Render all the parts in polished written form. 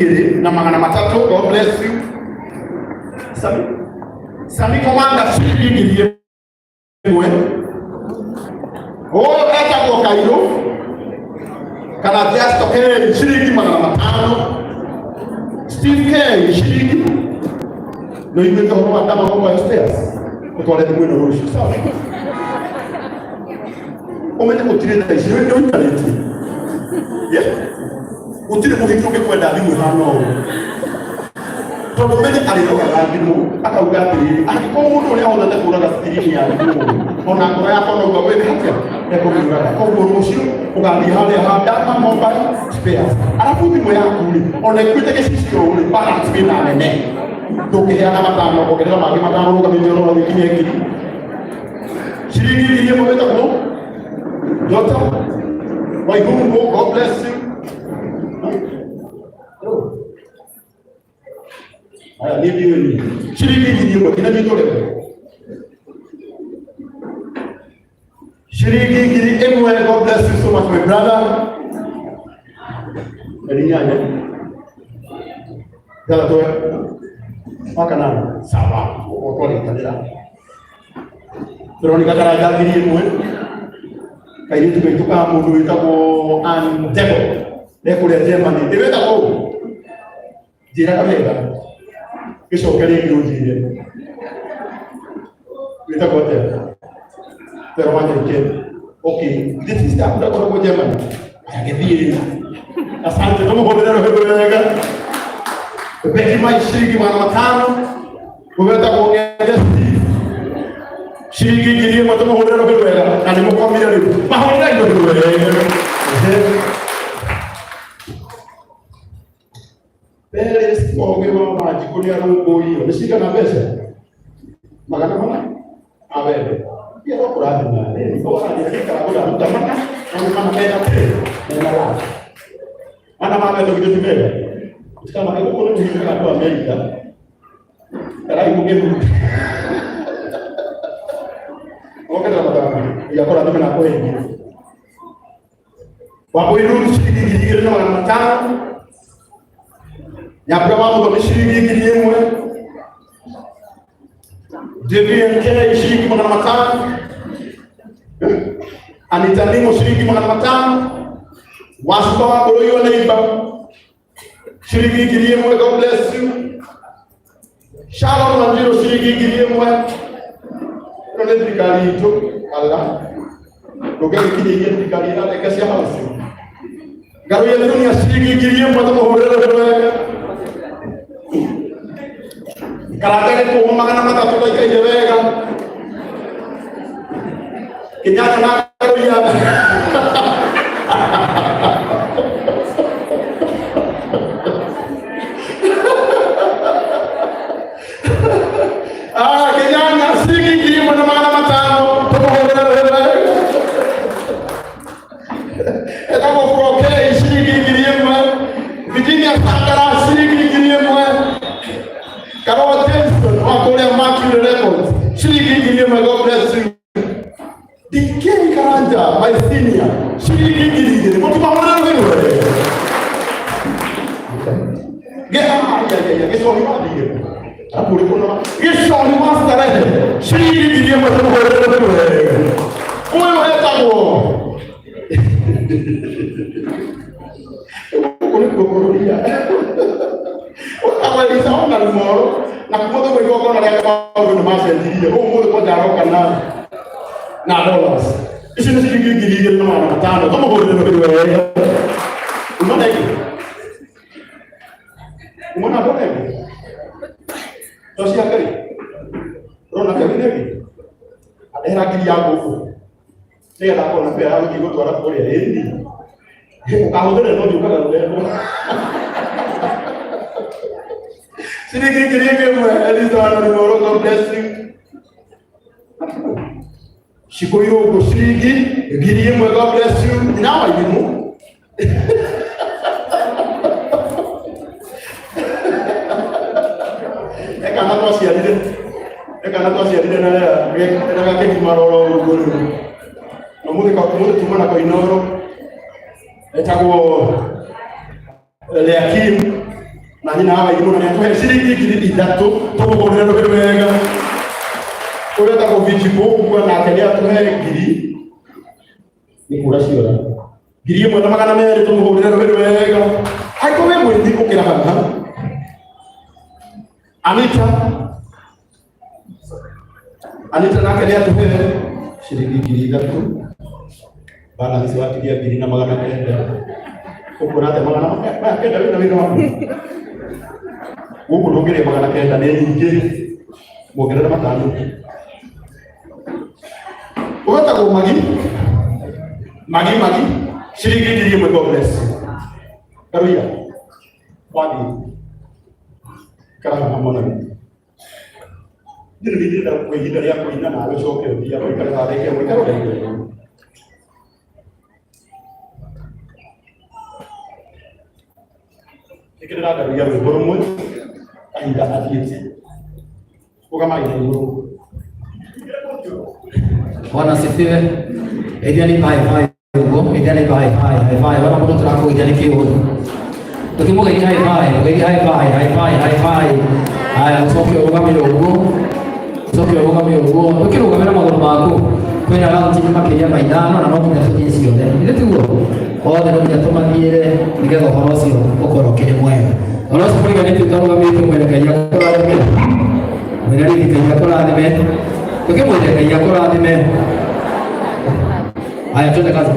2,300. God bless you. Sami Sami Commander, ciringi 1,000. Ũyũ etagwo Kairũ kana Justo K, ciringi 500. Steve K, ciringi no iguĩte ũhoro wa Dama Mobile Spares, ũtware thimũ ĩno rũciũ, sawa? Ũmenye gũtirĩ thaa ici nĩ ũikarĩtie. Yeah. Gũtirĩ mũhiki ũngĩkwenda thimũ ĩhana ũũ, tondũ menye arĩroraga thimũ akauga atĩrĩrĩ, angĩkorwo mũndũ ũrĩa ahotete kũraga ciringi ya thimũ ũũ, ona ngoro yakwa no gwĩka atĩa ekũmĩũraga. Koguo rũciũ ũgathiĩ harĩa ha Dama Mobile Spares, arabu thimũ yaku rĩ, ona ĩkuĩte gĩcicio ũũ rĩ, balance wĩna nene, ndũngĩheana matano, ongerera mangĩ matano, rũgamĩte ũrora gĩkinye ngiri. Ciringi 1,000 wĩtagwo Dota Waihungu, God bless you. Haya, niĩ ndiũĩ niĩ. Ciringi 1,000 nginya nyitũrĩre. Ciringi 1,000, God bless you so much, my brother. Elinyanya. Ithathatũ wa kanana. Sawa, ũtwarĩkanĩra. Veronica Karanja 1,000. Kairĩtu gaitũ ka mũndũ wĩtagwo Andego. Ekũrĩa Germany. Ĩ wĩtagwo ũũ? Njĩraga wega. Gĩcoke rĩngĩ ũnjĩre. Wĩtagwo atĩa? Vero Wanyoike. Okay, githĩ sister yaku ndakoragwo Germany? Aya gĩthiĩ rĩu. Asante, tũmũhũrĩre rũhĩ wega. Becky Mai, ciringi 500. Ũgetagwo Ng'ende Steve. Ciringi 1,000, tũmũhũrĩre rũhĩ wega. Na nĩ mũkomire rĩu. Mahũrĩre rũhĩ wega. Ehe. Felix Kogi wa Wanjikũ nĩ arũmbũiyo. Nĩ cigana mbeca? 400 ma wendo. Ia no kũrathima. Rĩu ũrathiĩ gĩikara kũraruta mana na nĩ mana mena kĩ? Mena raha. Mana ma wendo githĩ ti mega? Gũtikamake gũkũ nĩ kũhingaga andũ Amerika. Karai mũgĩthu. Ongerera matano. Ia kũrathima na kũhingia. Wambũi Ruth, ciringi 2,500. Nyambura wa Mũthoni, ciringi 1,000. JVNK, ciringi 500. Anita Nimo, ciringi 500. Wacuka wa Ngũrũi wa Neiba, ciringi 1,000. God bless you. Sharon Wanjiru, ciringi 1,000. Ĩno nĩ thirikari itũ ala ndũngĩgĩkinyĩirie thirikari ĩrarenga cia housing. Ngaruya Junior, ciringi 1,000, tũmũhũrĩre wega. Karanja gĩkũmũ 300, ndaikaire wega. Kenyatta na Ngaruya. Ah, Kenyatta, ciringi 1,500, tũmũhũrĩre wega. Etagwo Froke, ciringi 1,000. Virginia Sangara, ciringi 1,000. Karol Jameson wa kũrĩa Mercury Records, ciringi 1,000. God bless you. DK Karanja, my senior, ciringi 2,000. Mũtimahũrĩre wega. Gĩcohi wa thire. Arabu ũrĩkũ na gĩcohi wa starehe, ciringi 1,000, tũmũhũrĩre wega. Ũyũ etagwo gũkũ nĩkuo bũrũri ũtagwo Elisa ona Rumoro na kuma thutha igongona rĩake maũndũ nĩ macenjirie. Ũmũthĩ kwanja aroka na dollars. Ici nĩ ciringi 2,500, tũmũhũrĩre wega. Uma na ĩngĩ, uma na ndona ĩngĩ to ciake rĩ, ũrona kevin ĩngĩ andehera ngiri ya ngũkũ nĩgetha akorwo na mbia ya gũthiĩ gũtwara kũrĩa ĩni ũkahũthĩra no thiĩ ũkagarũrĩrwo. Ciringi 1,000, Elisa wa Rumoro, God bless you. Cikũirũngũ, ciringi 1,000, God bless you. Nyina wa irimũ. Ekana twaciarire, ekana twaciarire na rĩa gakĩgimara oro ũguo rĩu. Ũmũthĩ ũmũthĩ tuma na koinoro etagwo Leakim. Na nyina wa Wairimũ na nĩatũhe ciringi 3,000 tũmũhũrĩre rũhĩ wega. Ũrĩa wĩtagwo Vicky Mbũgua nake nĩatũhe ngiri nĩ kũra ciora 1,200 tũmũhũrĩre rũhĩ wega. Angĩkorwo wĩ mwĩthi ũkĩra haha. Anita Anita nake nĩatũhe ciringi 3,000 balance watigia 1,900 ũkuona atĩa 900 wĩna wĩra waku gũkũ ndũngĩrĩa 900 nĩ nyingĩ muongerere matano ũgetagwo magi magi magi ciringi 1,000. God bless Karuia wathiĩ karaha hamwe na witũ niĩ nĩ ndĩrenda kwa ihinda rĩa kũina nawe ũcoke ũthiĩ ũikare haha ndagĩka ĩmwe ikara ndagĩka ĩmwe. Ĩkĩrĩra Ngaruiya rwĩmbo rũmwe kahinda athiĩte rũgamai na igũrũ. Bwana asifiwe. Ithia ni high five ũguo, ithia ni high five, high five. Ona mũndũ tũrakũgeithia nĩ kĩũru. Tũkĩmũgeithia high five, mũgeithie high five, high five, high five. Haya, ũcoke ũrũgame ũguo. Ũcoke ũrũgame ũguo. Ũkĩrũgame na magũrũ maku. Kwĩna raundi makĩria ma ithano na no nginya tũthiĩ ciothe. Githĩ tiguo? Othe no nginya tũmathiĩre nĩgetha ũhoro ũcio ũkorwo ũkĩrĩ mwega. Ũhoro ũcio kũriganĩtie ũtarũgamĩte mwĩre Ngai akũrathime. Mwĩre rĩngĩ Ngai akũrathime. Tũkĩmwĩre Ngai akũrathime. Haya, twende kazi.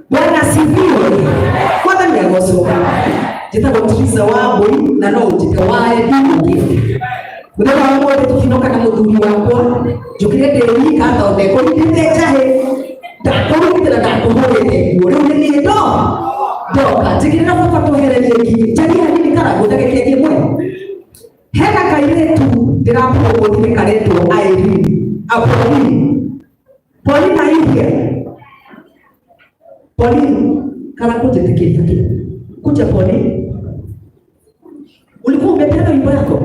Bwana asifiwe. Kwanza ni agoso. Njĩtagwo Teresa Wambui na no ũnjĩte wa Ebi. Mũthenya wa ũmũthĩ tũkinoka na mũthuri wakwa njũkire ndĩ wika tondũ ndekũrutĩte njahĩ ndakũrutĩte na ndakũhũrĩte nguo rĩu nĩ niĩ ndo ndoka njĩkĩrĩra baba twehererie nginya njarie hanini Karangũ ndagĩka ĩmwe. Hena kairĩtu ndĩramũgũrire karetwo Irene Apolline. Pauline, are you here? Pauline, Karangũ njĩtĩkĩria kĩ? Kuja Pauline. Ulikuwa umepeana wimbo yako?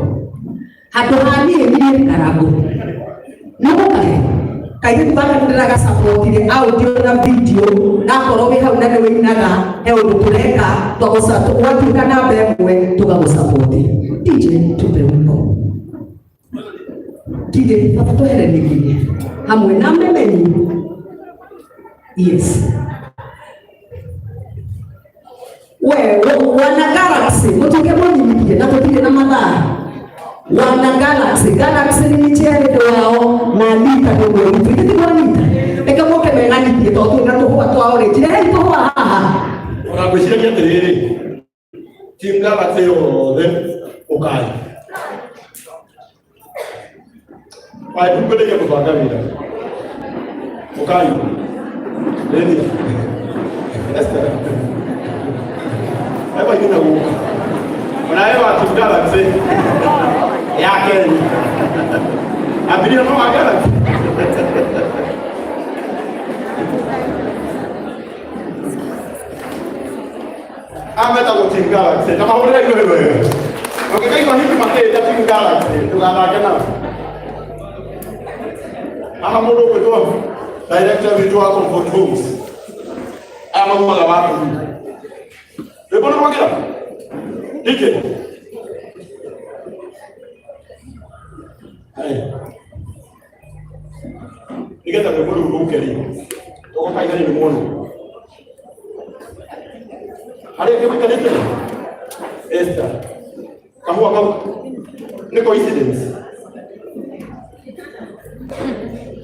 Handũ ha niĩ niĩ Karangũ. Nĩgũkahe kairĩtu gaka nĩndĩragasapotire audio na video nakorwo wĩ hau na nĩ wĩinaga he ũndũ tũreka twagũtuĩka namba ĩmwe tũgagũsapoti. DJ tupe wimbo. DJ baba twehererie nginya hamwe na memenyi. Yes. We wana Galaxy mutuke mũnyinyikie na tũtirĩ na mathaa. Wana Galaxy, Galaxy nĩ mĩcerere wao na Anita nĩ ũmwe witũ. Ithuĩ ti Anita. Reke moke meganithie tondũ twĩna tũhũa twa orange. Rehei tũhũa haha. Ona ngwĩciragia atĩrĩrĩ, team Galaxy yothe ũkai. Wai ndũkwendagia kũbanga wĩra. Ũkai. Leni. Esther. Eba ina gũka. Ona wewe wa team Galaxy ya Kenya. Abiria no wa Galaxy. Ametagwo Team Galaxy na mahũrĩre igũrũ wega. Ũngĩkaigua hihi makĩĩta Team Galaxy ndũgathake nao. Haha mũndũ ũgwĩtwo director witũ wa Comfort Homes aya maumaga wa kũu. Rwĩmbo nĩ rwagĩra? DJ. Haya. Nĩgetha rwĩmbo rũu rũke rĩ, tũgũkaina nĩ muono. Harĩa angĩ maikarĩte? Esther. Kahũa kau nĩ coincidence.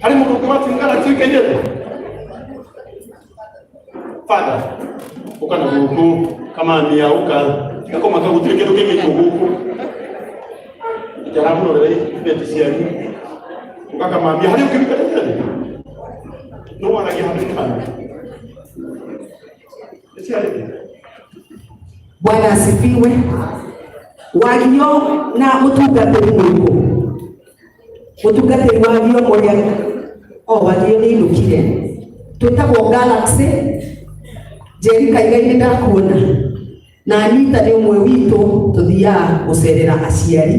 Harĩ mũndũ ũngĩ wa Team Galaxy ũikaire thĩ? Father, ũka na gũkũ kamamia ũka tiga kũmaka gũtirĩ kĩndũ kĩngĩikwo gũkũ itaramũrorera ibeti cianyu ũka kamamia harĩ ũngĩ ũikarĩte thĩ no waragia handũ hana nĩciarĩte. Bwana asifiwe. Wagio na mutungatĩri mũrĩkũ? Mũtungatĩri wagio mũrĩa o wagio nĩ inũkire. Twĩtagwo Galaxy. Njeri Kaigai nĩ ndakuona. Na Anita nĩ ũmwe witũ tũthiaga gũcerera aciari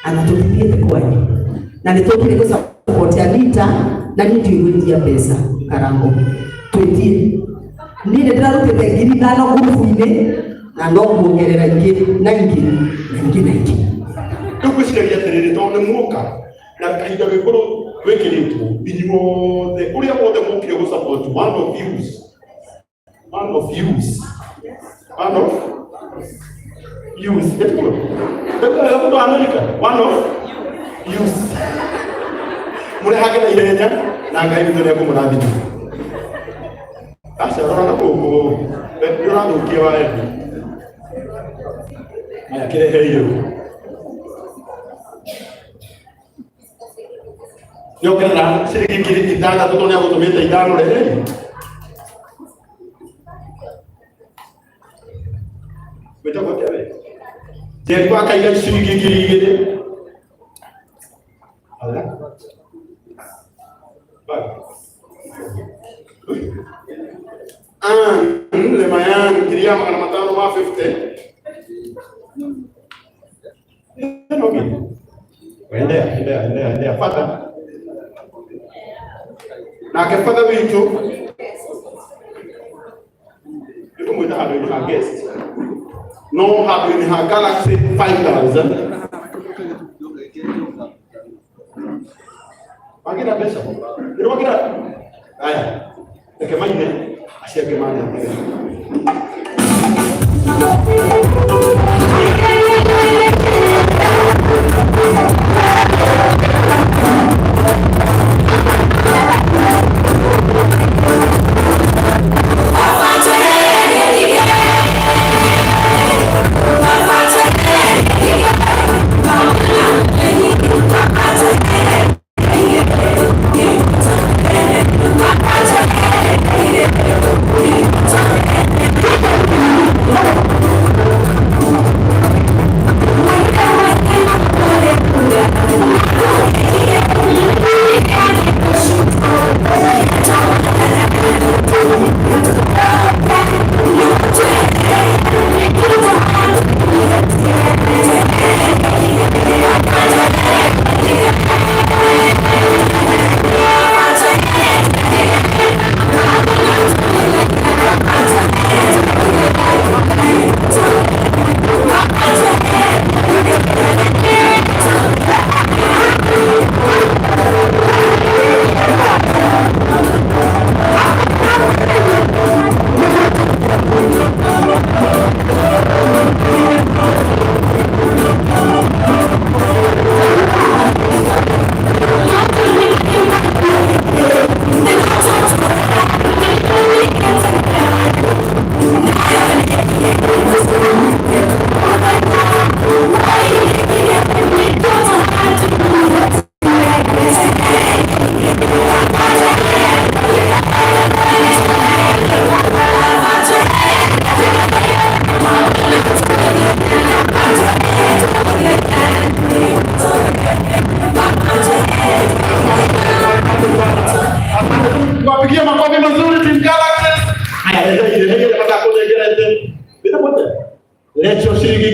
ana tũtithiĩte kwanyu. Na nĩ tũkire gũ support Anita na niĩ ndiũĩ gwĩtia mbeca Karango. Twĩtie. Niĩ nĩ ndĩrarutĩte 5,000 ngurubu-inĩ na no kuongerera ingĩ na ingĩ na ingĩ na ingĩ. Rĩu ngwĩciragia atĩrĩrĩ tondũ nĩ muoka na kahinda rwĩmbo rũu rwĩkĩrĩtwo inyuothe ũrĩa wothe mwokire gũ support one of yous, one of yous, one of yous. Ĩtiguo ndekuga mũndũ wa America one of yous mũrehage na ihenya na Ngai witũ nĩ ekũmũrathima. Aca rora na gũkũ nĩ ũrathũkia wa endi. Aya kĩrehei rĩu. Nĩongerera ciringi 6,000 tondũ nĩagũtũmĩte 5 rehei. Wĩtagwo atĩa we? Njeri wa Kaiga ciringi 2,000. Ala. Bag. Ann Lemayan 550. Enogi. Endea, endea, endea, endea. Fata. Nake father witũ nĩtũmwĩta handũ-inĩ ha guest no handũ-inĩ ha Galaxy 5000 wagĩra mbeca nĩwagĩra aya reke maine acio angĩ manengere.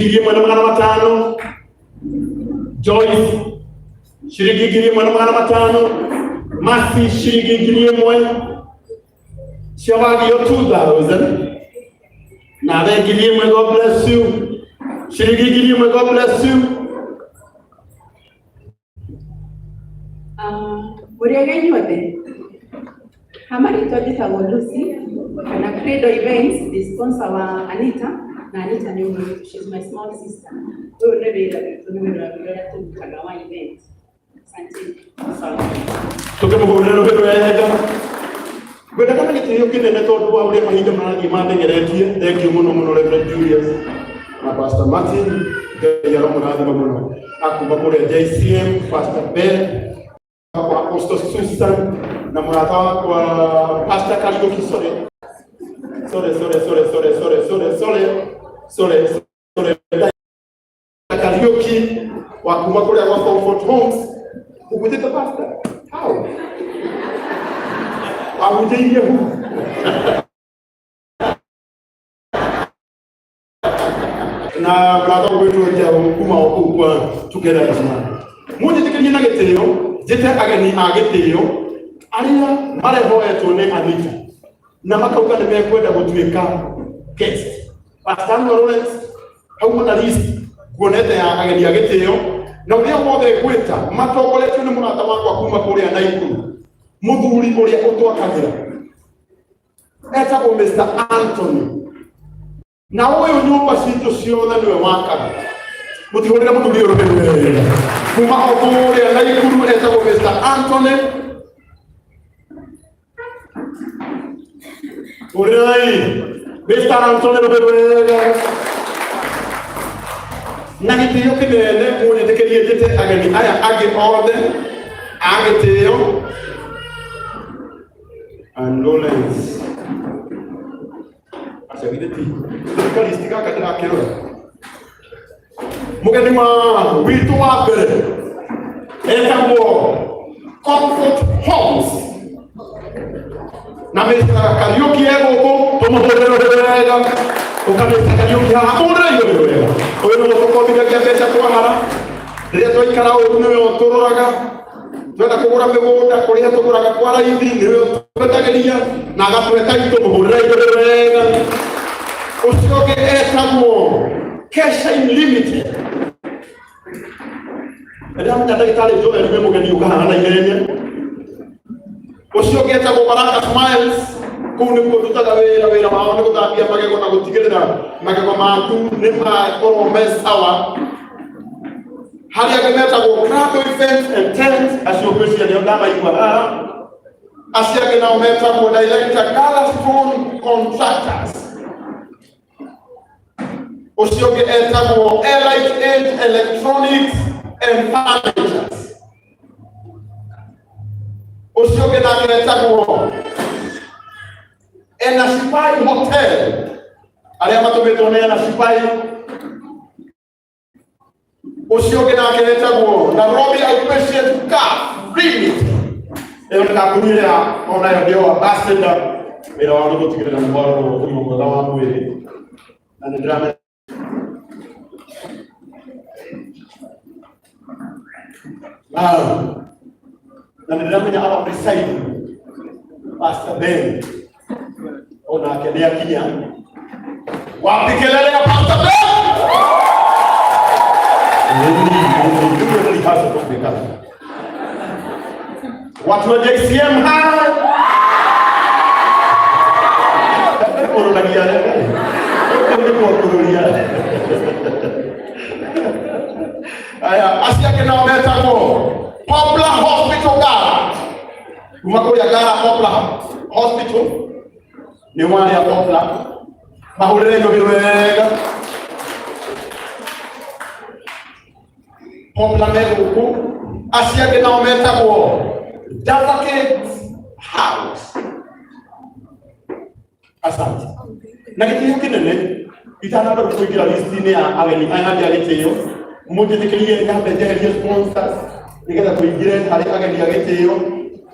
1,500. Joyce ciringi 1,500. Masi ciringi 1,000. Ciawagio 2000 nawe 1,000. God bless you. Ciringi 1,000. God bless you. Mũrĩega inyuothe, ha marĩtwa njĩtagwo Lucy kana Credo Events, the sponsor wa Anita, na Anita nĩ ũmwe witũ, she's my small sister. Ũyũ nĩ wĩra witũ, nĩ wĩra ũrĩa tũrutaga wa event. Asante. Tukĩmũhũrĩra rũhĩ wega, ngwendaga na gĩtĩo kĩnene tondũ wa ũrĩa mahinda marathiĩ mandengeretie. Thank you mũno mũno, Reverend Julius na Pastor Martin, Ngai aromũrathima mũno. Akuma kũrĩa JCM, Pastor Ben wakwa, Apostle Susan na mũrata wakwa Pastor Kariũki. Sorry, sorry, sorry, sorry, sorry, sorry, sorry, sorry, sorry, sorry. Kariũki wa kuma kũrĩa gwa Comfort Homes, ũgwĩtĩte pastor how wahunjĩirie hu na mũrata ũgwĩtwo Njaũ kuma o kũu kwa Together as One. Mũnjĩtĩkĩrie na gĩtĩo njĩte ageni a gĩtĩo arĩa marehoetwo nĩ Anita na makauga nĩ mekwenda gũtuĩka guest. Pastor Lawrence hauma na list kuonete ya ageni a gĩtĩo na ũrĩa wothe ngwĩta matongoretio nĩ mũrata wakwa kuma kũrĩa Naikuru, mũthuri ũrĩa ũtwakagĩra etagwo Mr. Anthony, na ũyũ nyũmba citũ ciothe nĩwe wakaga. Mũtihũrĩre mũthuri ũyũ rũhĩ wega kuma o kũrĩa Naikuru, etagwo Mr. Anthony. Hũrĩrai Mr. Anthony rũhĩ wega. Na gĩtĩo kĩnene mũnjĩtĩkĩrie njĩte ageni aya angĩ othe a gĩtĩo. And Lawrence acio githĩ ti kalisti gaka ndĩrakĩrora. Mũgeni wa witũ wa mbere etagwo Comfort Homes na Mr. Kariũki e gũkũ, tũmũhũrĩre wega. Ũka Mr. Kariũki haha, mũhũrĩre igũrũ wega. Ũyũ nĩwe ũtũkombithagia mbeca twahara rĩrĩa twaikara ũru, nĩwe ũtũroraga twenda kũgũra mĩgũnda kũrĩa tũgũraga kwa raithi, nĩwe ũtwendagĩria na agatweta itũ. Mũhũrĩre igũrũ wega. Ũcio ũngĩ etagwo Keshain Limited. Ndĩramenya ndagĩtarĩ Joel wĩ mũgeni ũka haha na ihenya. Ũcio ũngĩ etagwo Baraka Smiles, kũu nĩkuo ndutaga wĩra. Wĩra wao nĩ gũthambia magego na gũtigĩrĩra magego maku nĩ makorwo me sawa. Harĩa angĩ metagwo Crado Events and Tents, acio ngwĩciria nĩo ndamaigua haha. Acio angĩ nao metagwo Director Galastone Contractors. Ũcio ũngĩ etagwo Elite Age Electronics and Furnitures. Ũcio ũngĩ nake etagwo Enashipai Hotel, arĩa matũmĩtwo nĩ Enashipai. Ũcio ũngĩ nake etagwo Nairobi Outpatient Car Limited. Ĩyo nĩ kambuni ĩrĩa onayo ndio ambassador. Wĩra wao nĩ gũtigĩrĩra nĩ mwarorwo ũgima mwega wa mwĩrĩ na nĩ ndĩramenya. Ah, na nĩ ndĩramenya our presiding Pastor Ben onake nĩ akinya. Wapi kelele ya Pastor Ben? Watu wa JCM hai kũrũragia nĩ kuokururia. Aya acio angĩ nao metagwo Poplar Hospital Garage, kuma kũrĩa Gara Poplar Hospital, nĩ warĩa Poplar, mahũrĩre njũgĩ wega. Poplar me gũkũ. Acio angĩ nao metagwo Davakate House. Asante. Na gĩtĩo kĩnene, itanamba kũingĩra list-inĩ ya ageni aya angĩ a gĩtĩo, mũnjĩtĩkĩrie nyambe njeherie sponsors nĩgetha tũingĩre harĩ ageni a gĩtĩo.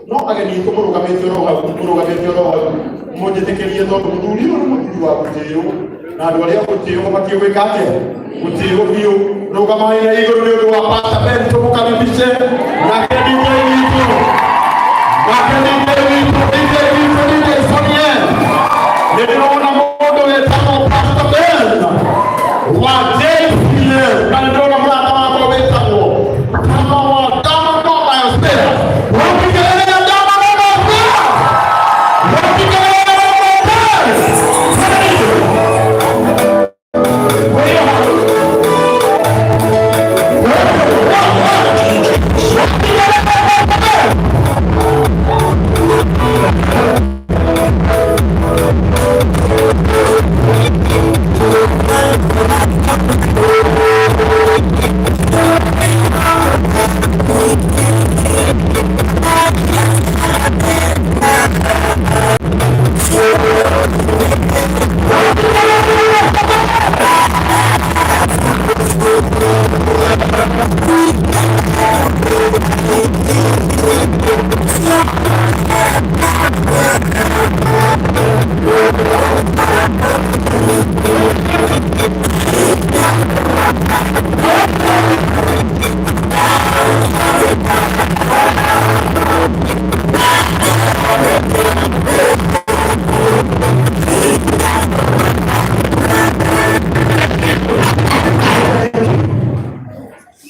No ageni aitũ mũrũgamĩte oro hau, mũrũgamĩte oro hau, mũnjĩtĩkĩrie tondũ mũthuri ũyũ nĩ mũthuri wa gũtĩo na Na andũ arĩa gũtĩo mabatiĩ gwĩka atĩa? Gũtĩo biũ. Rũgamai na igũrũ nĩ ũndũ wa Pastor Ben, tũmũkaribishe nake DJ witũ. Nake DJ witũ, DJ witũ, DJ Sonia. Nĩ ndĩrona mũndũ wĩtagwo Pastor Ben wa JCM, na nĩ ndĩrona mũrata wakwa wĩtagwo Dama wa Dama Mobile Spare. Wapikelele Dama Mobile Spare. Wapikelele Mobile Spare.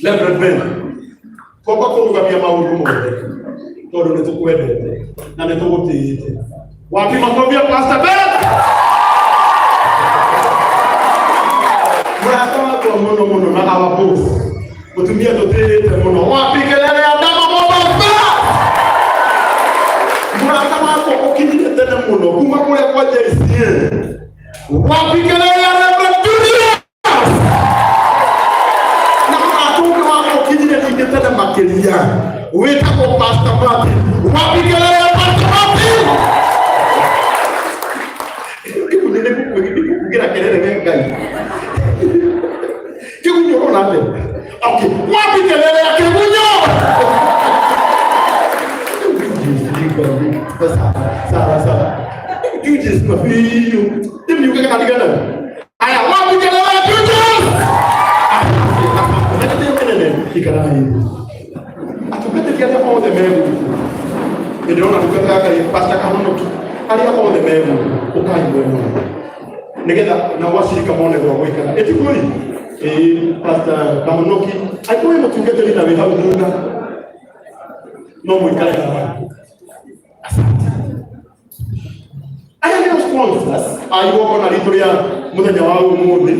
Reverend Ben, twamba kũrũgamia maũndũ mothe tondũ nĩ tũkwendete na nĩ tũgũtĩĩte. Wapi makofi ya Pastor Ben? Mũrata wakwa mũno mũno na our boss, mũtumia tũtĩĩte mũno. Wapi kelele ya Dama Mobile Spare? Mũrata wakwa ũkinyire tene mũno kuma kũrĩa kwa JCM. Wapi kelele ya Reverend Julius? Na mũrata ũngĩ wakwa ũkinyire ningĩ tene makĩria wĩtagwo Pastor Martin. Wapi kelele ya Pastor Martin? Kĩgunyũ nĩ gũkugĩra kelele we Ngai. Kĩgunyũ ũrona atĩa? Okay, wapi kelele ya kĩgunyũ? Sawa sawa. Julius mabiu. Ndĩmĩuge katigana. Aya, wapi kelele ya Julius? Ikarai. Atungatĩri arĩa othe me gũkũ. Nĩ ndĩrona ndungata ya Ngai Pastor Kahonoki, arĩa othe me gũkũ, ũkai mwena ũyũ nĩgetha nao acirika mone gwa gũikara. Ĩtiguo ĩ? Ĩĩ, Pastor Kahonoki, angĩkorwo wĩ mũtungatĩri na wĩ hau thutha, no mũikare haha. Asante. Aya nĩo sponsors a igongona ritũ rĩa mũthenya wa ũmũthĩ.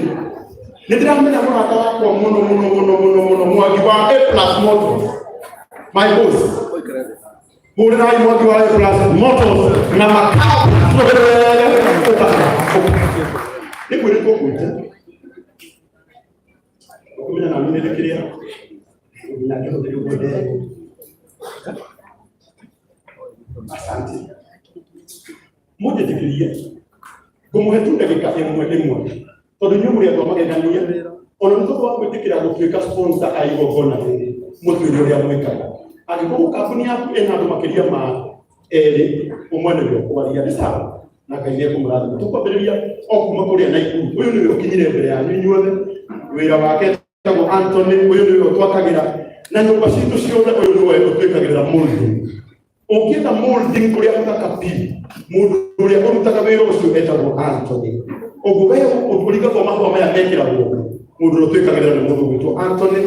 Nĩ ndĩramenya mũrata wakwa mũno mũno mũno mũno mũno, Mwangi wa A Plus Motors, my boss. Hũrĩrai Mwangi wa A Plus Motors na makao. Nĩ kwĩrĩtwo ngwĩte ũkũmenya nami nĩ kĩrĩa nginya ngĩhũthĩre ũguo ndego. Asante. Mũnjĩtĩkĩrie ngũmũhe tu ndagĩka ĩmwe ĩmwe tondũ inyuĩ mũrĩ andũ a magegania, ona nĩ tondũ wa gwĩtĩkĩra gũtuĩka sponsor a igongona rĩrĩ, mũtuĩre ũrĩa mwĩkaga. Angĩkorwo kambuni yaku ĩna andũ makĩria ma erĩ, ũmwe nĩwe ũkwaria, nĩ sawa, na Ngai nĩ ekũmũrathima. Tũkwambĩrĩria o kuma kũrĩa Naikuru. Ũyũ nĩwe ũkinyire mbere yanyu inyuothe. Wĩra wake etagwo Anthony. Ũyũ nĩwe ũtwakagĩra na nyũmba citũ ciothe. Ũyũ nĩwe ũtwĩkagĩrĩra molding. Ũngĩenda molding kũrĩa mũthaka biũ, mũndũ ũrĩa ũrutaga wĩra ũcio etagwo Anthony. Ũguo we ũrigagwo mahũa maya mekĩragwo, mũndũ ũrĩa ũtwĩkagĩrĩra nĩ mũndũ ũgwĩtwo Anthony.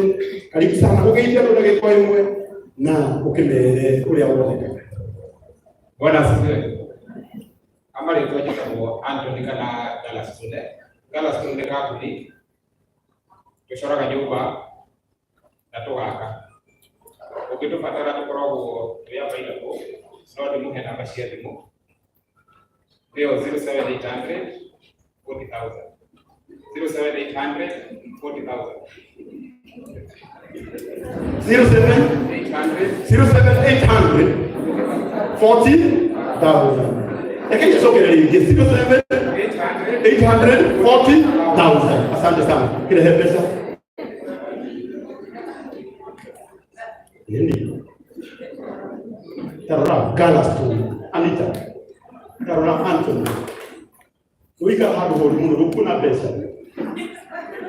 Karibu sana, ũgeithia andũ ndagĩka ĩmwe na ũkĩmere ũrĩa wonekaga. Bwana asifiwe. Kama rĩtwa njĩtagwo Anthony kana Galastone. Galastone nĩ kambuni tũcoraga nyũmba na tũgaka. Ũngĩtũbatara tũkoragwo twĩ available, no ndĩmũhe namba cia thimũ. Nĩyo 07800 40,000. 07800 40,000. 07 800 07800 40,000. Reke njĩcokere rĩngĩ, 07 800 800 40,000. Asante sana. Kirehe pesa. Nini? Tarora Galaston Anita. Tarora Anthony. Wikara handũ horu mũno ndũkuona mbeca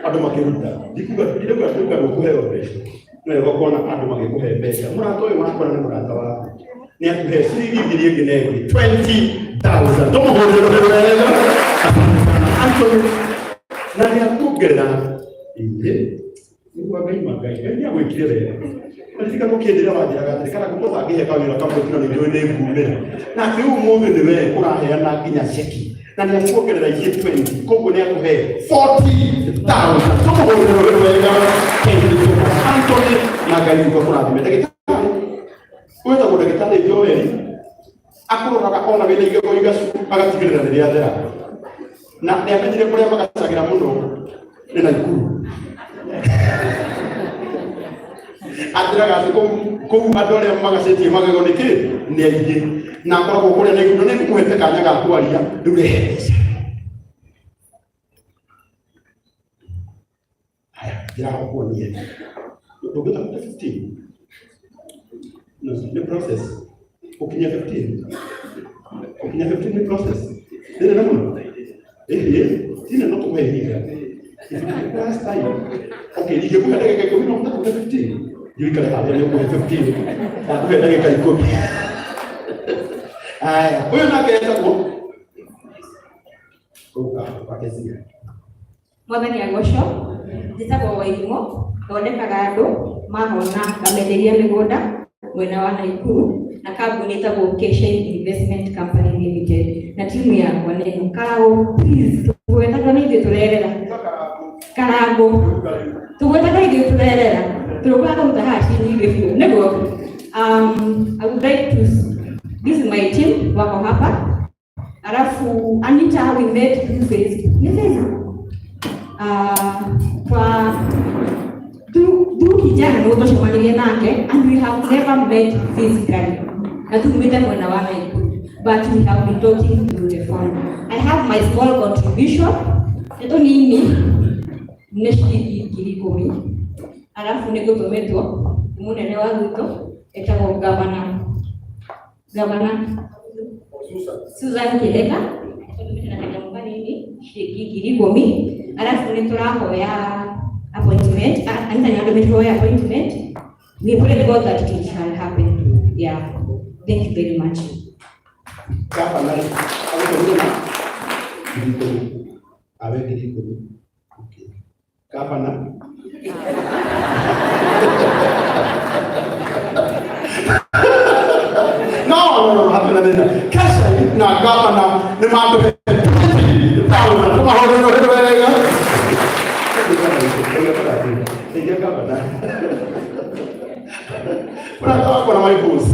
andũ makĩruta ndikuga ndikuga ndikuga ndũkũheo mbeca no wega ũkona andũ magĩkũhe mbeca mũrata ũyũ wakwa nĩ mũrata waku nĩ akũhe ciringi ngiri ĩngĩ na ĩngĩ 20,000 tũmũhũrĩre rũhĩ wega. Asante sana Anthony, na nĩ akuongerera ĩĩ nĩguo Ngai ma Ngai Ngai nĩ agwĩkire wega. Ririkana ũkĩnjĩra wanjĩraga atĩrĩ kana ngũkũtha ngĩhe kawĩra kamwe tino nĩ njũĩ nĩ ngumĩra na atĩ rĩu ũmũthĩ nĩ we ũraheana nginya ceki na nĩ akuongerera ingĩ 20 koguo nĩ akũhe 40,000. Tũmũhũrĩre rũhĩ wega. Thank you so much Anthony, na Ngai witũ akũrathime. Ndagĩtarĩ wĩtagwo ndagĩtarĩ Joel akũroraga ona wĩna igego igacu agatigĩrĩra nĩ rĩathera na nĩ amenyire kũrĩa magacagĩra mũno nĩ Naikuru. Anjĩraga atĩ kũu kũu andũ arĩa magacĩtie magego nĩ kĩ nĩ aingĩ na akoragwo kũrĩa Naikuru na nĩ ngũmũhete kanya ga kwaria rĩu rehe mbeca. Haya, njĩra kuonie ndũngĩhota kũruta 15 no nĩ process gũkinya 15 gũkinya 15 nĩ process nĩ nene mũno ĩhĩ ti nene no tũkũhe ihinda. If you take last time, okay, ingĩkũhe ndagĩka 10 no ũhote kũruta 15 ndirikane harĩa nĩ ũkũhe 15 ndakũhe ndagĩka 10. Haya, ũyũ nake etagwo ũka wakezia. Mwathani agocwo. Njĩtagwo Wairimũ, thondekaga andũ mahona ngamenderia mĩgũnda mwena wa Naikuru na kambuni ĩtagwo Keshen Investment Company Limited na timu yakwa nĩ ĩno. Karangũ, please, tũgwetagwo nĩ ithuĩ tũrerera. Karangũ, tũgwetagwo ithuĩ tũrerera. Tũrũkaga kũruta haha cinyingĩ biũ. Nĩguo, I would like to, this is my team wako hapa. Alafu Anita we met through Facebook. Ni Facebook. Kwa through kijana nĩ tũcemanirie nake and we have never met physically. Na tumite mwena wa Naikuru. But we have been talking through the phone. I have my small contribution. Nĩ tũnini nĩ ciringi 10,000. Alafu nĩ ngũtũmĩtwo nĩ mũnene wa gwitũ etagwo Gavana Gavana Susan Kiheka tũtũmĩte na kanyamũ kanini ciringi 10,000. Alafu nĩ tũrahoya appointment. Anita nĩ andũmĩte tũhoe appointment. We pray God that it shall happen. Yeah, thank you very much. Gavana agũtũmire na 10,000 awe 10,000. Okay. Gavana no no no hapana thĩna Kesha na gavana nĩ matũhe 20,000 tũmahũrĩre rũhĩ wega. Teithia gavana mũrata wakwa na my boss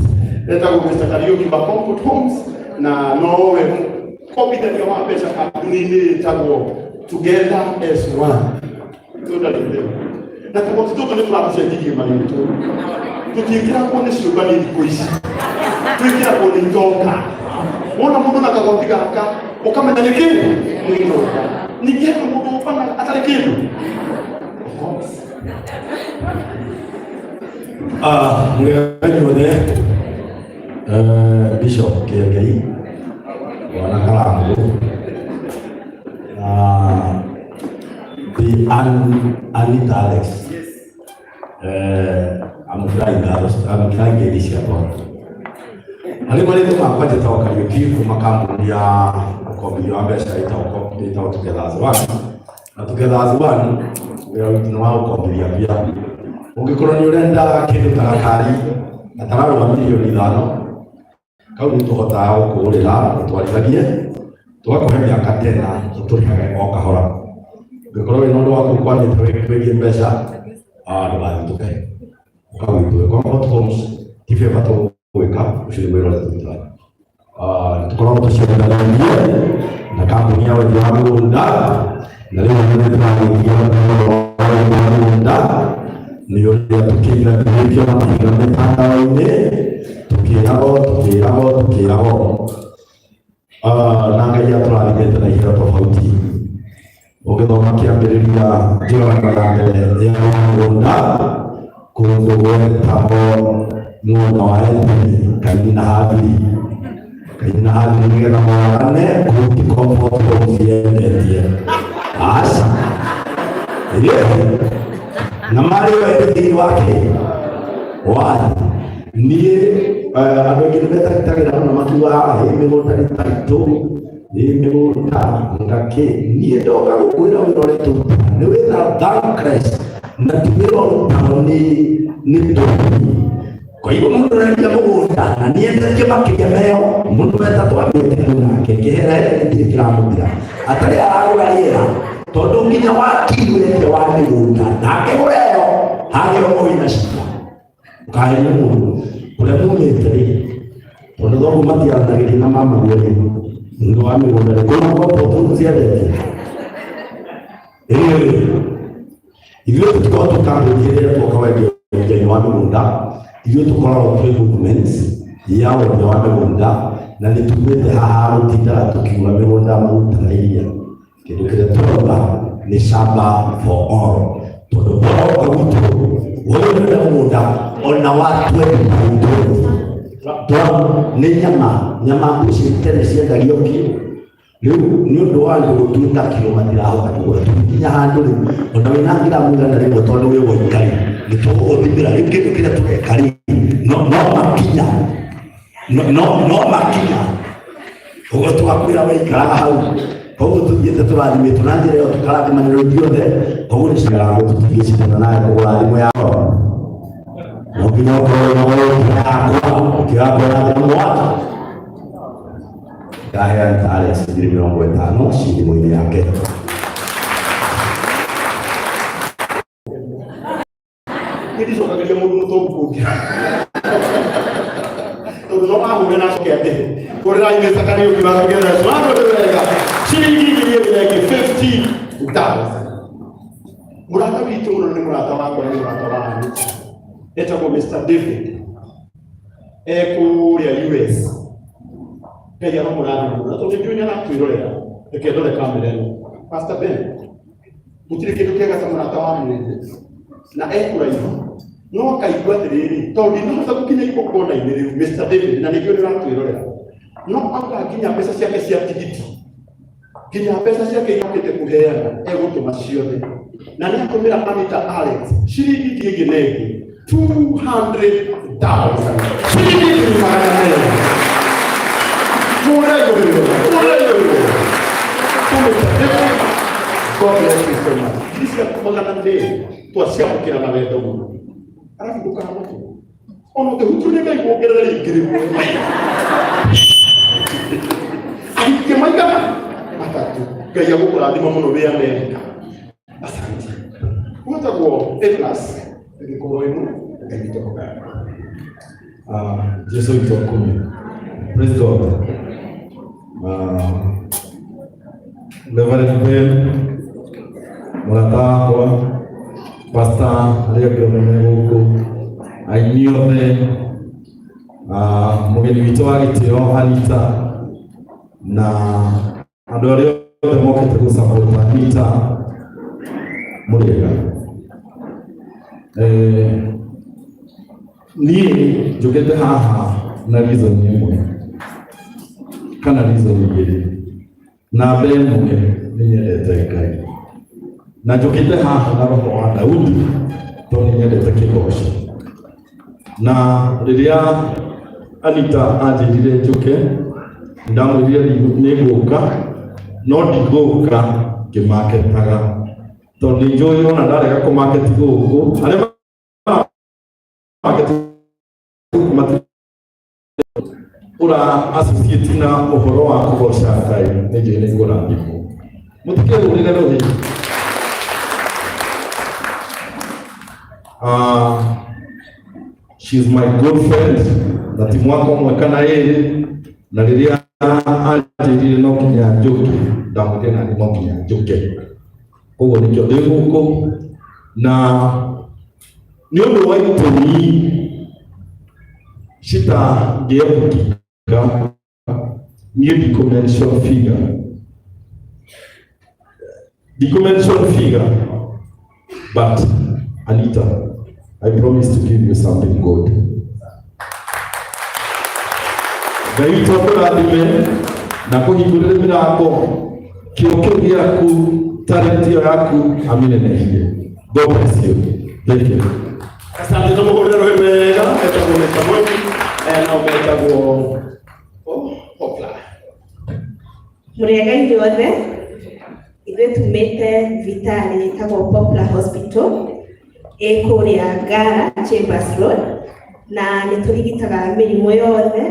etagwo Mr. Kariuki wa Comfort Homes na nowe mũkombithania wa mbeca kambuni-inĩ ĩtagwo Together as One. Tũndarĩte na tũgoti tũtũ nĩ tũratũcenjirie marĩtũ tũtiĩkĩragwo nĩ ciũmba nĩ thikũ ici twĩkĩragwo nĩ itonga wona mũndũ na kagoti gaka ũkamenya nĩ kĩ nĩ itonga ningĩ hena mũndũ ũbana atarĩ kĩndũ. Of course. Mũrĩega inyuothe. Bishop Kĩengei Bwana Karangũ na the Anita Alex amũkĩrai ngatho amũkĩrai ngeithi ciakwa harĩ marĩtwa makwa njĩtagwo Kariũki kuma kambuni ya ũkombithia wa mbeca ĩtagwo Together as One na Together as One wĩra witũ nĩ wa gũkombithia mbia ũngĩkorwo nĩ ũrenda kĩndũ ta gakari gatararũga mirioni 5 kau nĩ tũhotaga gũkũgũrĩra ũtwarithanie tũgakũhe mĩaka tena ũtũrĩhage o kahora ũngĩkorwo wĩna ũndũ waku ũkwamĩte wĩgiĩ mbeca ndũgathitũke ũka gwitũ. Comfort Homes ti beba tũgwĩka ũcio nĩ wĩra ũrĩa tũrutaga. Tũkoragwo tũciarithanĩtie na kambuni ya wendia wa mĩgũnda na rĩu nĩ tũragĩtia ũhoro wa wendia wa mĩgũnda nĩ ũrĩa tũkĩiganĩtio na mahinda mĩtandao-inĩ tũkĩragwo tũkĩragwo tũkĩragwo na Ngai atũrathimĩte na iheo tofauti ũngĩthoma kĩambĩrĩria njũragano ya mbere ya mũgũnda kũndũ gwetagwo mwena wa Edeni Kaini na Habili. Ngai na athuri nĩgetha moragane kũu ti comfort home ciendetie aca. Yeah. Na marĩ o erĩ thĩinĩ wake wa niĩ andũ aingĩ nĩ metagĩtagĩra mũno makiuga ĩ mĩgũnda nĩ taitũ ĩ mĩgũnda ngakĩ niĩ ndoka gũkwĩra wĩra ũrĩa tũrutaga nĩ wĩra thankless na ti wĩra ũrutagwo nĩ tũhũ. Kwa hivyo mũndũ arendia mũgũnda na nĩendetie makĩria meo mũndũ wetatũ ambĩte nake kĩhera gĩtirĩ kĩramũthira atarĩ aragũra rĩera tondũ nginya wakiri ũrendia wa mĩgũnda ndangĩgũra ĩyo hagĩo wĩna cira ũkaheria mũndũ kũrĩa mumĩte rĩ tondũ thoguo matiaranagĩria na mamaguo rĩ nĩ wa mĩgũnda rĩ kwĩna ngombo ciendetie ĩĩ ithuĩ tũtikoragwo twĩ kambuni ĩrĩa twoka wendia wendia wa mĩgũnda ithuĩ tũkoragwo twĩ movement ya wendia wa mĩgũnda na nĩ tumĩte haha gũtindaga tũkiuga mĩgũnda maguta na iria kĩndũ kĩrĩa tũrauga nĩ shamba for all tondũ ũroka gwitũ wewe ũrenda mũgũnda ona wa 20 nĩ nyama nyama ici tene ciendagio kiro rĩu nĩ ũndũ wa andũ gũtuĩka kiro matirahota kũgũra tũgĩkinya handũ rĩu ona wĩna ngiramu 100 tondũ wĩ woika rĩ nĩ tũgũgũthimĩra rĩu kĩndũ kĩrĩa tũreka rĩ no no makinya no no no makinya ũguo tũgakwĩra waikaraga hau koguo tũthiĩte tũrathimĩtwo na njĩra ĩyo tũkarathimanĩrwo ithuothe koguo nĩ cigaraga tũtingĩcindana nawe kũgũra thimũ yako no nginya ũkorwo wĩna goro yakwa ũkĩgakwĩra thimũ mwaki ndaheana Alex 50,000 ci thimũ-inĩ yake. Niĩ ndicokagĩria mũndũ mũtongu kũngĩra tondũ no ahũre na acoke andĩhe kũrĩrai Mr. Kariũki wa Together As One ũndũ wega ciringi 10,000 50,000. Mũrata witũ mũno nĩ mũrata wakwa nĩ mũrata wa Anita etagwo Mr. David ekũrĩa US. Ngai aromũrathima mũno na tondũ ndiũĩ nĩ aratwĩrorera reke ndore kamera ĩno. Pastor Ben, gũtirĩ kĩndũ kĩega ta mũrata wa mwĩthĩ na ekũraihu no akaigua atĩrĩrĩ tondũ ndinahota gũkinya igongona-inĩ rĩu Mr. David na nĩkĩo nĩũratwĩrorera no auga nginya mbeca ciake cia tigiti nginya mbeca ciake iria okĩte kũheana egũtũma ciothe na nĩ atũmĩra Anita Alex ciringi ngiri ĩngĩ na ĩngĩ 200,000 ciringi 200,000. Kũrĩa igũrũ, kũrĩa igũrũ. Tũmĩte David, God bless you so much. Ngiri ciaku 200 twaciamũkĩra na wendo mũno arabu ndũkanamake ona ũngĩhutio nĩ Ngai kuongerera rĩngĩ rĩmwe ahikie maigana matatũ Ngai agũkũrathima mũno wĩ Amerika. Asante. Gwĩtagwo A plus gĩkorwo ĩmwe Ngai witũ akũgathime. Jesu witũ akumi. Praise God. Reverend Ben, mũrata wakwa, pastor arĩa angĩ othe me gũkũ, aini othe, mũgeni witũ wa gĩtĩo Anita, na andũ arĩa othe mokĩte gũ support Anita, mũrĩega. Niĩ njũkĩte haha na reason ĩmwe kana reason igĩrĩ. Namba ĩmwe nĩ nyendete Ngai na njũkĩte haha na roho wa Daudi tondũ nĩ nyendete kĩgoco. Na rĩrĩa Anita anjĩrire njũke ndamwĩrire nĩ ngũka no ndigũka ngĩmaketaga tondũ nĩ njũĩ ona ndarega kũmaketi gũkũ arĩa maraketi gũkũ mati ũra associate na ũhoro wa kũgoca Ngai nĩ njũĩ nĩ ngũrathimwo mũtikehũrĩre rũhĩ. She is my good friend na ti mwaka ũmwe kana ĩrĩ na rĩrĩa anjĩrire no nginya njũke ndamwĩrire nani no nginya njũke koguo nĩkĩo ndĩ gũkũ na nĩ ũndũ wa itũmi citangĩepukika niĩ ndikũ mention figure ndikũ mention figure but Anita, I promise to give you something good. Ngai witũ akũrathime na kũhingũrĩre mĩrango kĩo kĩu gĩaku talent ĩyo yaku amĩnenehie. God bless you. Thank you. Asante, tũmũhũrĩre rũhĩ wega. Etagwo Mr. Mwangi, nao metagwo Poplar. Mũrĩega inyuothe, ithuĩ tumĩte thibitarĩ ĩtagwo Poplar Hospital ĩ kũrĩa Ngara Chambers Road, na nĩ tũrigitaga mĩrimũ yothe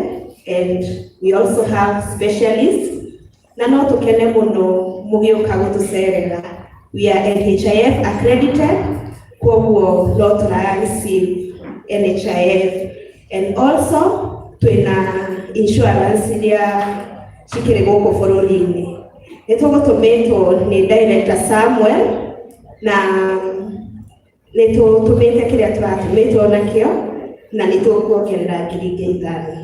and we also have specialists, na no tũkene mũno mũgĩũka gũtũcerera. We are NHIF accredited, koguo no tũra receive NHIF, and also twĩna insurance iria cikĩrĩ gũkũ bũrũri-inĩ. Nĩ tũgũtũmĩtwo nĩ Director Samuel, na nĩ tũtũmĩte kĩrĩa tũratũmĩtwo nakĩo, na nĩ tũkuongerera 5,000.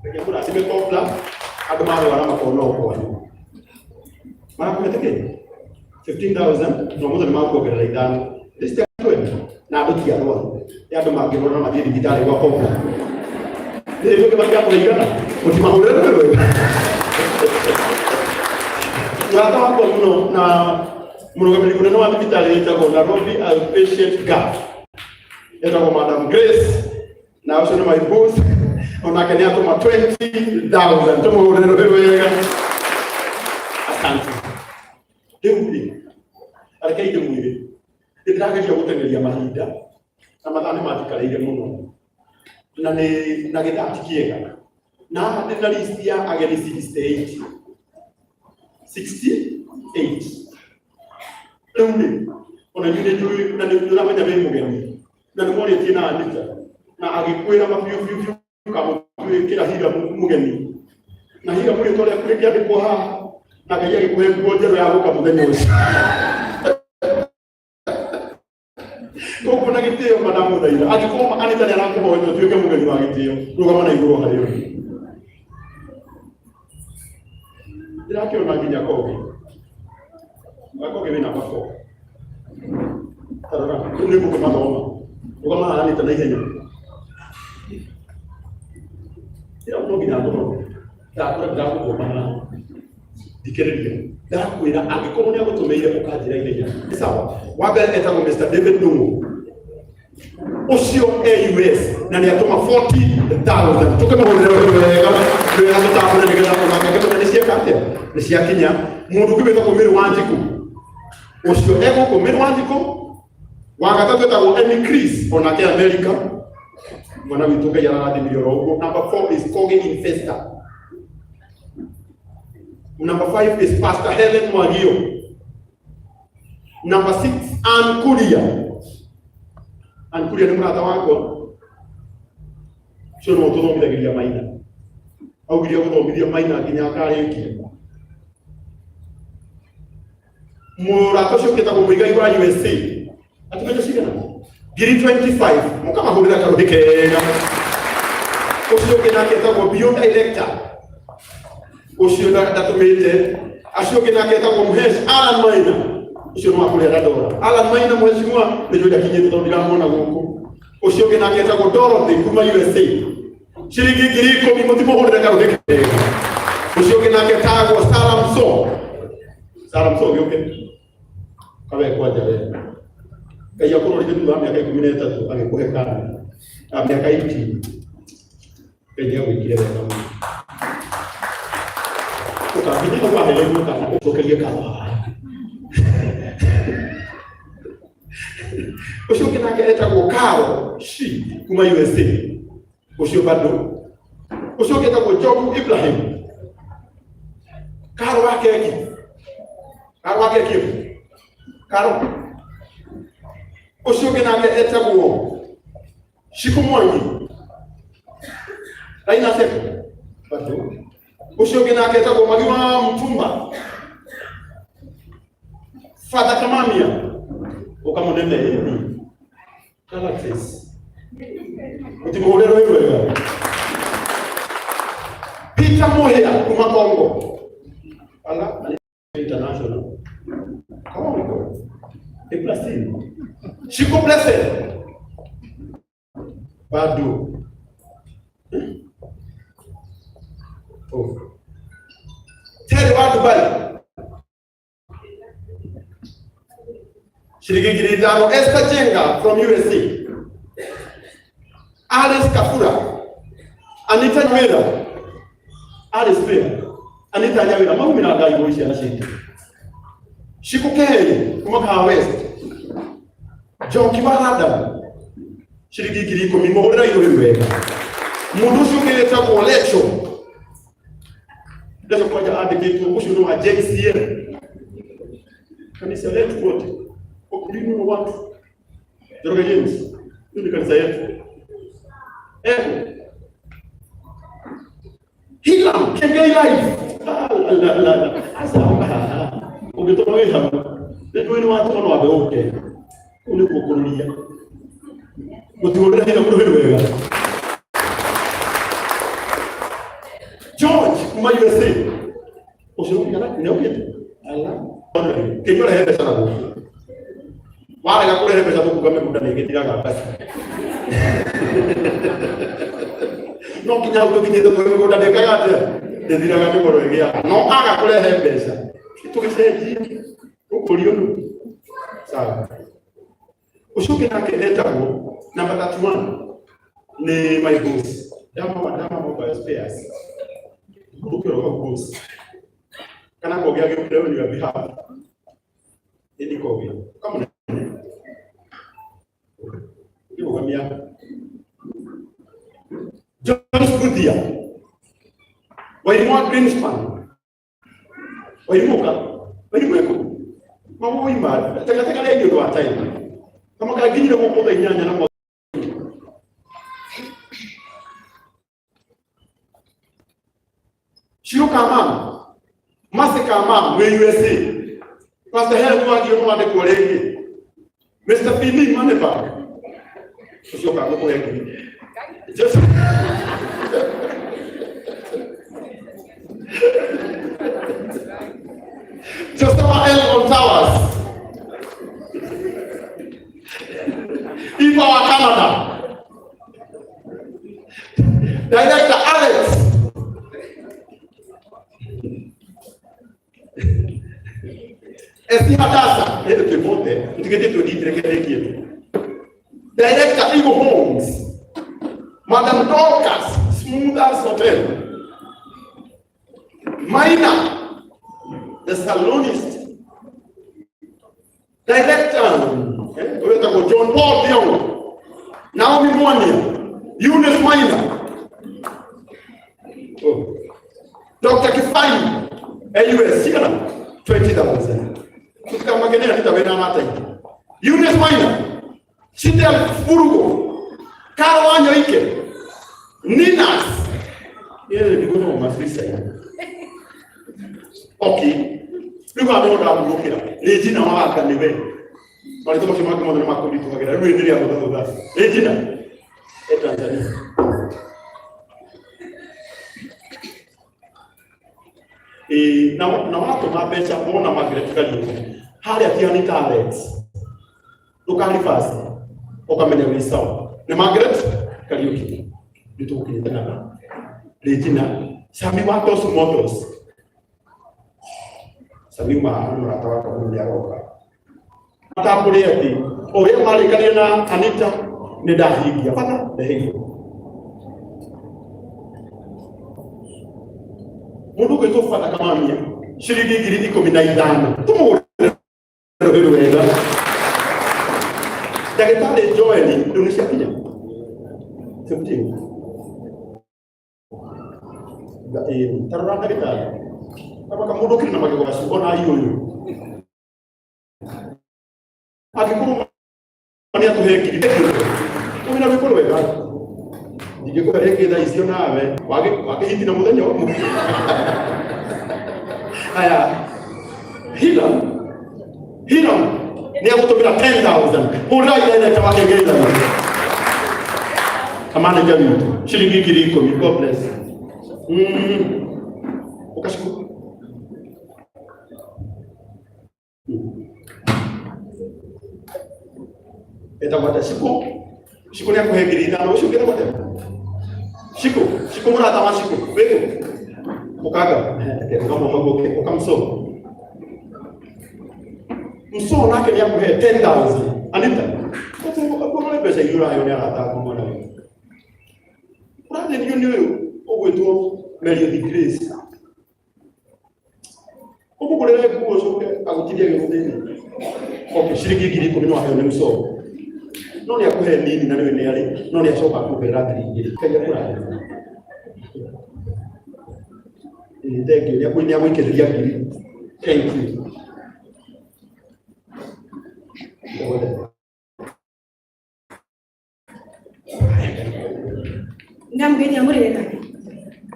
Reke ngũrathime Poplar, andũ marwara makona o kwanyu. Marakũhete kĩ? 15,000 no mũthenya makuongerera ithano. This time 20 na andũ ti arwaru. Nĩ andũ mangĩrwara na mathiĩ thibitarĩ gwa Poplar. Nĩ ithuĩ matiakũigana. Mũtimahũrĩre rũhĩ rwega. Mũrata wakwa mũno na mũrũgamĩrĩri mũnene wa thibitarĩ ĩtagwo Nairobi Outpatient Gap. Etagwo Madam Grace, na ũcio nĩ my boss, onake nĩ atũma 20,000. Tũmũhũrĩre rũhĩ rwega. Asante. Rĩu rĩ, rekei ndĩmwĩre, nĩ ndĩrageria gũteng'eria mahinda na mathaa nĩ manjikarĩire mũno, na nĩ na gĩthaa ti kĩega, na haha ndĩ na list ya ageni 68 68. Rĩu rĩ, ona inyuĩ nĩ njũĩ na nĩ ũramenya wĩ mũgeni na nĩ mwarĩtie na Anita na agĩkwĩra ma biũ biũ biũ kamũtuĩkĩra hira mũgeni na hira mũrĩtwa rĩaku rĩkĩandĩkwo haha, na Ngai agĩkũhe nguo njerũ ya gũka mũthenya ũcio. Koguo na gĩtĩo mandamũthaitha, angĩkorwo Anita nĩ arakũhoya ũtuĩke mũgeni wa gĩtĩo, rũgama na igũrũ harĩ ũndũ. Ndĩrakĩona nginya Kogi. Kogi wĩ namba 4. Tarora, rĩu nĩ ngũkĩmathoma. Rũgama haha Anita na ihenya. Ĩra no nginya ngũthome. Ndakwĩra ndĩragũthoma haha. Thikĩrĩria. Ndakwĩra angĩkorwo nĩ agũtũmĩire ũkanjĩra ihenya. Nĩ sawa. Wa mbere etagwo Mr. David Ndung'u. Ũcio e US na nĩ atũma 40,000. Tũkĩmũhũrĩre rũhĩ wega. Wega tũtambũre nĩgetha onake akĩmenya nĩ cieka atĩa. Nĩ ciakinya. Mũndũ ũngĩ wĩtagwo Mary Wanjikũ. Ũcio e gũkũ Mary Wanjikũ. Wa gatatũ etagwo Emmy Chris onake America. Mwana witũ Ngai ararathimire oro ũguo. Number 4 is Kogi Investor. Number 5 is Pastor Helen Mwagio. Number 6, Ann Kuria. Ann Kuria nĩ mũrata wakwa. Ũcio nĩwe ũtũthomithagĩria maina. Augire gũthomithia maina nginya akarĩkia. Mũrata ũcio ũkĩtagwo Mũigai wa USA. Atũmĩte cigana? Ngiri 25. Mũkamahũrĩra karũhĩ kega. Ũcio ũngĩ nake etagwo Beyond Director. Ũcio ndatũmĩte. Acio ũngĩ nake etagwo Mhesh Alan Maina. Ũcio nĩ wa kũrĩa Dandora. Alan Maina mheshimiwa nĩ njũĩ ndakinyĩte tondũ ndiramuona gũkũ. Ũcio ũngĩ nake etagwo Dorothy kuma USA. Ciringi 10,000 mũtimũhũrĩre karũhĩ kega. Ũcio ũngĩ nake etagwo Salam So. Salam So gĩũke. Kawe kwanja we. Ngai akũrorire thutha wa mĩaka 13 agĩkũhe kana. Na mĩaka 18. Ngai nĩ agwĩkire wega mũno. Ũkamenya hau wahereirwo kana ũcokerie ngatho haha. Ũcio ũngĩ nake etagwo Carol Shi kuma USA. Ũcio bado. Ũcio ũngĩ etagwo Jobu Ibrahim. Carol wa keki. Carol wa keki. Carol. Ũcio ũngĩ nake etagwo Shiku Mwangi. Raina Seko. Bado. Ũcio ũngĩ nake etagwo Magi wa Mtumba. Father Kamamia. Ũkamũnene ĩni. Galaxies. Mũtimũhũrĩre rũhĩ rwega. Peter Muhia kuma Congo. Ala international. Congo. E Brazil. Chico Blessed. Bado. Terry wa Dubai ciringi 5,000. Esther Jenga from USA, Alice Kafura, Anita Nyawira, Alice Fair, Anita Nyawira maumira ngai gwĩ ciana citũ. Shiku Keheri kuma Kahawa West, Njoki wa London ciringi 10,000. Mũhũrĩra igũrũ wega. Mũndũ ũcio ũngĩ wĩtagwo Lecho, Lecho kwanja andĩkĩtwo ũcio nĩ wa JCM, kanisa letu wote wakulima wa watu. Njoroge James, hii ni kanisa yetu. Ego Hilam Kengei Life. Ah, la la la. Asa ũngĩtũma wĩ hamwe nĩ nĩ watũma no wambe ũke kũu nĩ kũkũrũria gũtigũrĩra hinya mũndũ wega. George kuma USA ũcio nĩ ũkĩte ala kĩnyua rehe mbeca na gũkũ warega kũrehe mbeca tũkuga mĩgũnda nĩ ĩgĩthiraga mbeca no nginya hau tũkinyĩte twĩ mĩgũnda ndĩkaga atĩa ndĩthiraga mĩgoro ĩgĩaga no aga kũrehe mbeca tũgĩcenjie ũkũrio nũ sawa. Ũcio ũngĩ nake etagwo namba 31 nĩ my boss Dama Dama Mobile Spares ũkĩrwo hau boss kana kogi agĩũkĩra on your behalf ĩni kogi kamũnene ũkĩrũgamia John Scudia Wairimu wa Greenspan Wairimu ka Wairimu eko mawoima tekateka rĩngĩ ũndũ wa time kama kaginyire gũkũ thaa inyanya na Shiro Kamam Mase Kamam wĩ USA Pastor Helen Wagio no wandĩkwo rĩngĩ Mr. Fini Moneybank ũcio kagũkũhe ngiri Joseph Joseph L. on Towers Iva wa Canada Director Alex Esi Hadasa nĩ tũkĩbote tũtigĩtie tũnditireke Director Eagle Holmes Madam Dorcas Smoothers Hotel Maina the salonist Director ũyũ etagwo John Paul Thiong'o Naomi Mwania Eunice Maina oh. Dr. Kifai AUS cigana 20,000 tutikamakenia nita wĩna mataiti Eunice Maina Chidel Furugo Carol Wanyoike Ninas ile nĩ mafrisa okay rĩu haha nĩho ndamurũkĩra Regina waka nĩwe marĩtwa macio mangĩ mothe nĩ makũritũhagĩra rĩu nĩ rĩa gũtha Regina e Tanzania ĩ na watũma mbeca wona Margaret Kariuki harĩa ti Anita Alex ndũkaribasi ũkamenya wĩ sawa nĩ Margaret Kariuki nĩ tũgũkinyĩte na Regina Sami wa Tosu Motors Sami ma nĩ mũrata wakwa mũno nĩ aroka atambũre atĩ ũrĩa marĩkanire na Anita nĩ ndahingia bata ndeheirwo mũndũ ũgwĩtwo Bata Kamamia ciringi 15,000 tũmũgũrĩre rũhĩ wega ndagĩtarĩ Joel rĩu nĩ ciakinya 15 tarora ndagĩtarĩ kamaka mũndũ ũkĩrĩ na magego gacuko na ũyũ angĩkorwo nĩ atũhe ngiri wĩna rwĩmbo rwega ndingĩkũhe rĩngĩ thaa icio nawe wakĩhiti na mũthenya ũmwe aya Hiram Hiram nĩ agũtũmĩra 10,000 hũrĩra director wake ngeithano manager witũ ciringi 10,000 God bless ũkashukuru etagwo atĩa Shiku Shiku nĩ akũhe 5,000 ũcio ũngĩ etagwo atĩa Shiku Shiku mũrata wa Shiku wĩkũ Ũkanga ũkamũka ũkamso mso nake nĩ akũhe 10,000. Anita, ũkũrore mbeca iria ũraheo nĩ arata aku mwana ũyũ. Ũrathĩnio nĩ ũyũ ũgwĩtwo Mary the Grace. Ũkũgũrĩre nguo ũcoke agũtigie agĩgũthĩnia. Okay, ciringi 10,000 no aheo nĩ mso. No nĩ akũhe nini na nĩwe nĩ arĩ, no nĩ acoka akuongerera 2,000. Ngai akũrathime. Ĩĩ, thank you. Nĩ agũikĩrĩria ngiri. Thank you. Ndamgeria murega.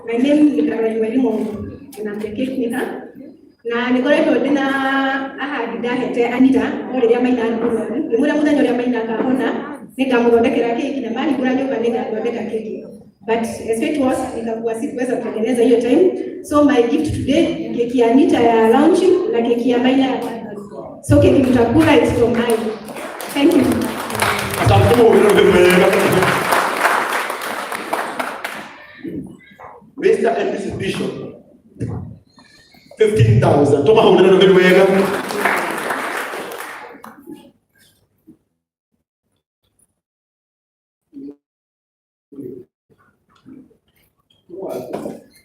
My name is Caroline Wairimu and I'm the cake maker. Na nĩngoretwo ndĩna ahandi ndahete Anita o rĩrĩa Maina arĩ mũrwaru. Ngĩmwĩra mũthenya ũrĩa Maina akahona nĩngamũthondekera keki na mahingũra nyũmba nĩngathondeka keki. But as it was, nikakuwa sikuweza kutengeneza hiyo time. So my gift today, keki ya Anita ya launching na keki ya Maina ya birthday. So keki mtakula is from mine. Thank you. Asante mũno. Mr. and Mrs. Bishop, 15,000. Tũmahũrĩre rũhĩ wega.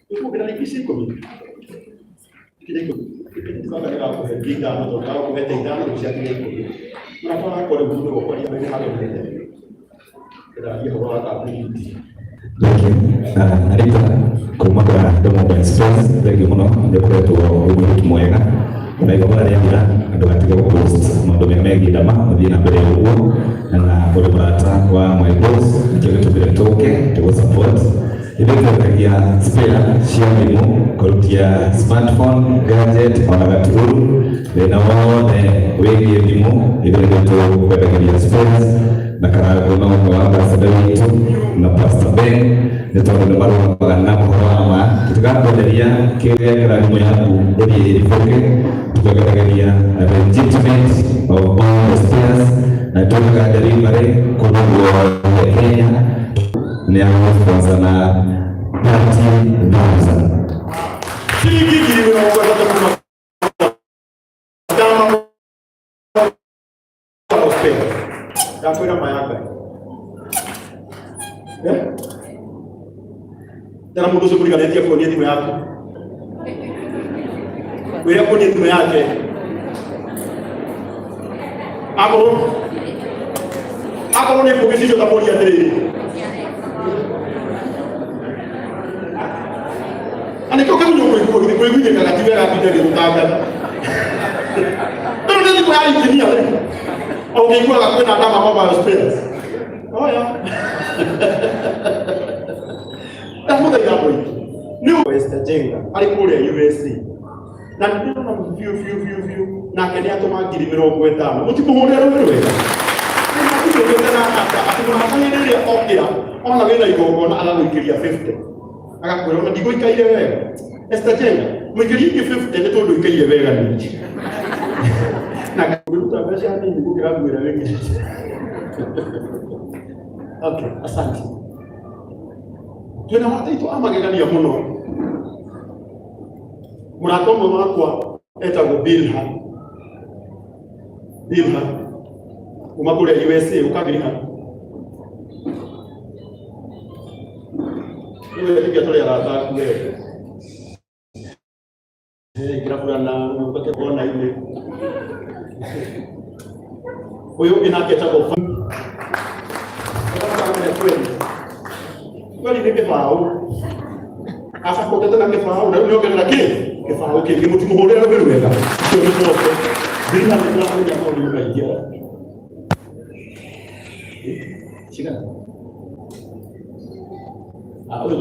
Tũkũgerera ici ikũmi. Ikinya ikũmi. Kwanza nĩgakũhe ngiri ithano tondũ ndagũkũhete ithano rĩu ciakinya ikũmi. Mũrata wakwa rĩu mũndũ ũkwaria mbere nĩhagĩrĩire. Ndĩraria ũhoro wa kambuni. Thank you. Anita kuma kwa The Mobile Space, thank you muno nĩ ũkoretwo wĩ mwĩrĩki mwega na igongona rĩa mbura andũ gatige gũpost maũndũ mega megiĩ ndama ũthiĩ na mbere ũguo na ũrĩ mũrata wa my boss nĩkĩo gĩtũmire tũke tũgũ support ithuĩ twendagia spare cia thimũ kũrutia smartphone gadget ona gatururu thĩna wothe wĩgiĩ thimũ ithuĩ nĩ tũkwendagĩria spares na Karangũ no ũmwe wa ambassador witũ na Pastor Ben nĩ tondũ nĩ marũgamaga na ũhoro wa ma tũtigakwenderia kĩrĩa kĩra thimũ yaku ĩthiĩ ĩribũke tũkwendagĩria legitimate of all the spares na twĩkaga delivery kũndũ guothe Kenya nĩ agũsponsor na 30,000. Ciringi 30,000 kuma Dama Gospel. Ndakwĩra ma ya Ngai. Eh? Tena mũndũ ũcio mũriganĩtie kuonia thimũ yaku. Wĩre kuonia thimũ yake. Akorwo nĩ kũgĩcicio ta mũria atĩrĩrĩ. Na nĩkĩo kĩgunyũ kũiguithĩkaga ti wega atinda gĩgũtangatha. Ĩno nĩ thimũ ya injinia we. O ũkĩiguaga kwĩna Dama Mobile Spares. Oya. Ndamũthaitha andũ aitũ. Nĩ Esther Jenga arĩ kũrĩa USA. Na nĩ ndĩrona biũ biũ biũ biũ nake nĩ atũma 50,000. Mũtimũhũrĩre rũhĩ rwega. Nĩmatũmĩte na ata atĩ mũrata hĩndĩ ĩrĩa okĩra ona wĩna igongona agagũikĩria 50. Agakwĩra ona ndigũikaire wega. Esther Jenga mũikĩrie ingĩ 50 nĩ tondũ ũikaire wega ningĩ. Na ngĩruta mbeca nini gũkĩra ngwĩra wĩkĩrĩte. Okay, asante. Twĩna arata aitũ a magegania mũno. Mũrata ũmwe wakwa etagwo Bilha. Bilha kuma kũrĩa USA ũka Bilha. Nĩwe tũrĩ arata aku we. Ingĩra burana ũke kona-inĩ. Ũyũ ũngĩ nake etagwo kweli. Kweli nĩ kĩbaũ. Acapotete na kĩbaũ na rĩu nĩongerera kĩ? Kĩbaũ kĩngĩ mũtimũhũrĩre rũhĩ rwega. Ũcio nĩ mwoko. Bilha nĩ ndĩramenya maũndũ maingĩ. Cigana? Ah, ũyũ